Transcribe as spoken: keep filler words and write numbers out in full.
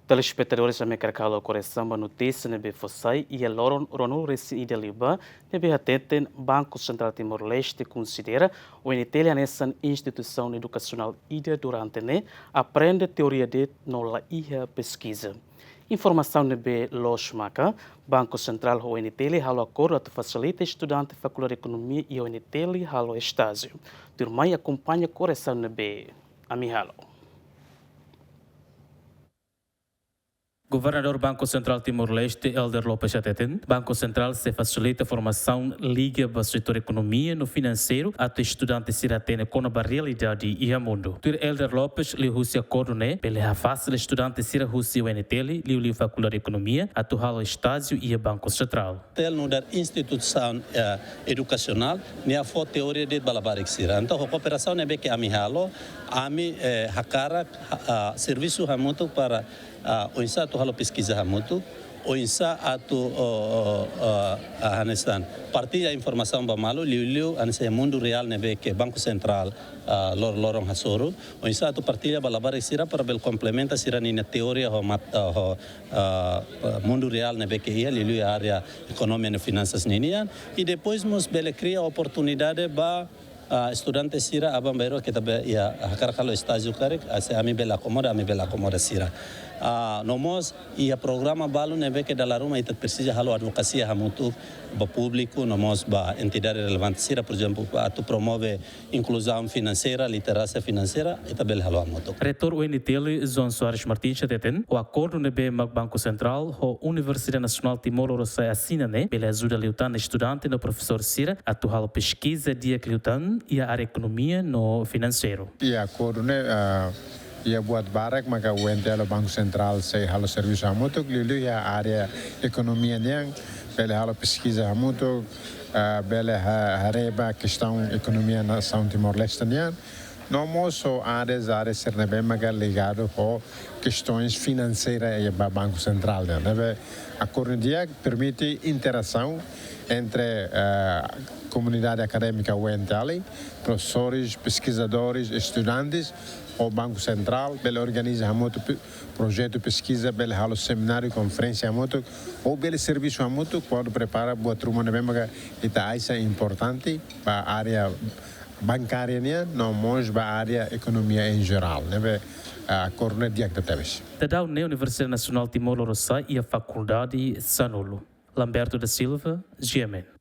Telespetadores, ami hakarak halo koresaun ba notísia ne'ebé fó sai iha loron ruanulu-resin-ida liubá, ne'ebé hateten Banku Sentrál Timor-Leste konsidera O N T L hanesan instituisaun edukasionál ida durante ne'e aprende teoria de'it no la iha peskiza. Informasaun ne'ebé loos maka, Banku Sentrál ho O N T L halo akordu atu fasilita estudante Fakuldade Ekonomia iha O N T L halo estájiu. Tuirmai akompaña koresaun ne'ebé ami halo. Governadór Banku Sentrál Timor-Leste, Helder Lopes hateten, Banku Sentrál sei fasilita formasaun liga ba setór ekonomia no finanseiru atu estudante sira hatene kona-ba realidade iha mundu. Tuir Helder Lopes, liuhusi akordu ne'e bele hafasil estudante sira husi O N T L, liuliu Fakuldade Ekonomia, atu halo estájiu iha Banku Sentrál. Tel nu'udar instituisaun, eh, edukasionál, nia fó teoria de'it ba labarik sira. Entaun, ho kooperasaun ne'ebé ke ami halo, ami, eh, hakarak, ah, servisu hamutuk para, ah, oinsá atu halo peskiza hamutuk, oinsá atu, oh, oh, ah, ah, hanesan partilla informasaun ba malu, liuliu hanesan mundu reál ne'ebé ke Banku Sentrál, ah, lor-, loron hasoru, oinsá atu partilla ba labarik sira para bele komplementa sira-nia teoria ho mat-, ah, ho, ah, mundu reál ne'ebé ke iha, liuliu área ekonomia no finansas ninian. I depois mós bele kria oportunidade ba, ah, estudante sira aban-bainrua ke ita be-, iha hakarak halo estájiu karik, ah, se ami bele akomoda, ami bele akomoda sira. Ah, no mós iha programa balu ne'ebé ke dala ruma ita presiza halo advokasia hamutuk ba públiku, no mós ba entidade relevante sira, por ezemplu, atu promove inkluzaun finanseira, literasia finanseira, ita bele halo hamutuk. Reitór U N T L, João Soares Martins, hateten, ho akordu ne'ebé mak Banku Sentrál ho Universidade Nasionál Timor Lorosa'e asina ne'e, bele ajuda liután estudante no profesór sira atu halo peskiza di'ak liután iha área ekonomia no finanseiru. Iha akordu ne'e, ah, iha buat barak maka U N T L ho Banku Sentrál sei halo servisu hamutuk, liuliu iha área ekonomia nian, bele halo peskiza hamutuk, ah, bele ha-, haree ba kestaun ekonomia nasaun Timor-Leste nian. No mós ho áreas, áreas sira ne'ebé maka ligadu ho kestaun finanseira iha ba Banku Sentrál nian. Ne'ebé akordu di'ak permite interasaun entre, ah, komunidade akadémika U N T L, profesores, peskizadores, estudantes, ho Banku Sentrál, bele organiza hamutuk pe-, projetu peskiza, bele halo semináriu, konferénsia hamutuk, ou bele servisu hamutuk, kuandu prepara buat ruma ne'ebé maka ita acha importante ba área bankária nian, no mós ba área ekonomia em geral. Ne'ebé, ah, akordu ne'e di'ak tebes. Daudaun ne'e Universidade Nasionál Timor Lorosa'e iha fakuldade sanulu. Lamberto da Silva, G M N.